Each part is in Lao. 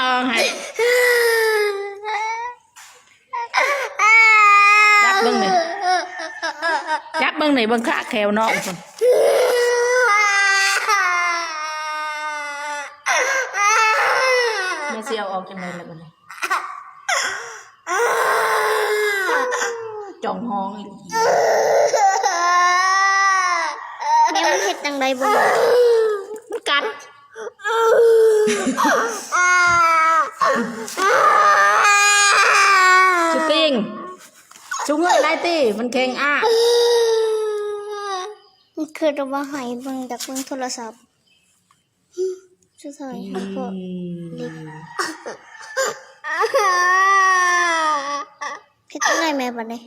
ອອກໃຫ້ ຈັບເບິ່ງນີ້ ຈັບເບິ່ງນີ້ ເບິ່ງຂາແຂ້ວນ້ອງພຸ້ນ ແມ່ຊິເອົາອອກຈັ່ງໃດລະບັດນີ້ ຈ້ອງຮ້ອງອີ່ຫຼີ ແມ່ມັນເຮັດຈັ່ງໃດບໍ່ ມັນກັດ ສະຕິງ ຊຸງເງີຍໄດ້ຕິ ມັນແຂງອ້າ ມັນຄືວ່າໃຫ້ເບິ່ງ ຢາກເບິ່ງໂທລະສັບ ສຸດທ້າຍເຮົາກໍ ເຮັດຈັ່ງໃດແມ່ບັດນີ້?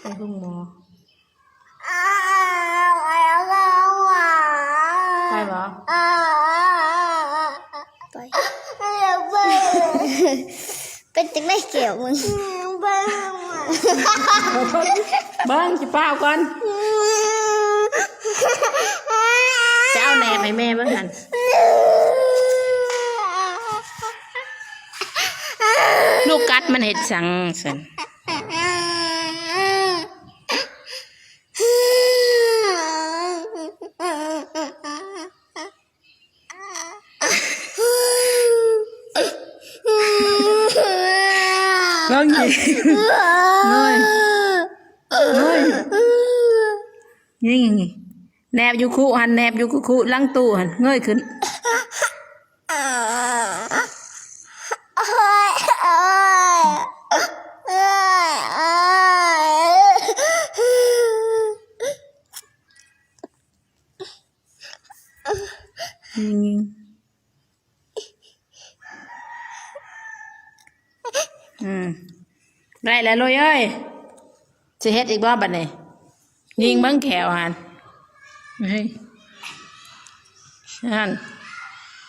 ໄປໂຮງໝໍ ໄປບໍ່? ໄປ ເປັນຈັ່ງໃດແກ້ວມຶງ? ເບິ່ງ ຊິປ້າວກ່ອນ ຈະເອົາແນບໃຫ້ແມ່ເບິ່ງຫັ້ນ ລູກກັດມັນເຮັດສັງຊັ້ນ? ລອງຍິງ ເງີຍ ເງີຍ ຍິງ ຍິງ ຍິງ ແນບຢູ່ຄຸຫັ້ນ ແນບຢູ່ຄຸ ຫຼັງຕູ້ຫັ້ນ ເງີຍຂຶ້ນ. ອືມ ໄດ້ແລ້ວລູກເອີຍ ຊິເຮັດອີກບໍ່ບັດນີ້? ຍິງເບິ່ງແຂ້ວຫັ້ນ ເຮີ້ຍ ຫັ້ນ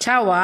ເຊົາຫວາ?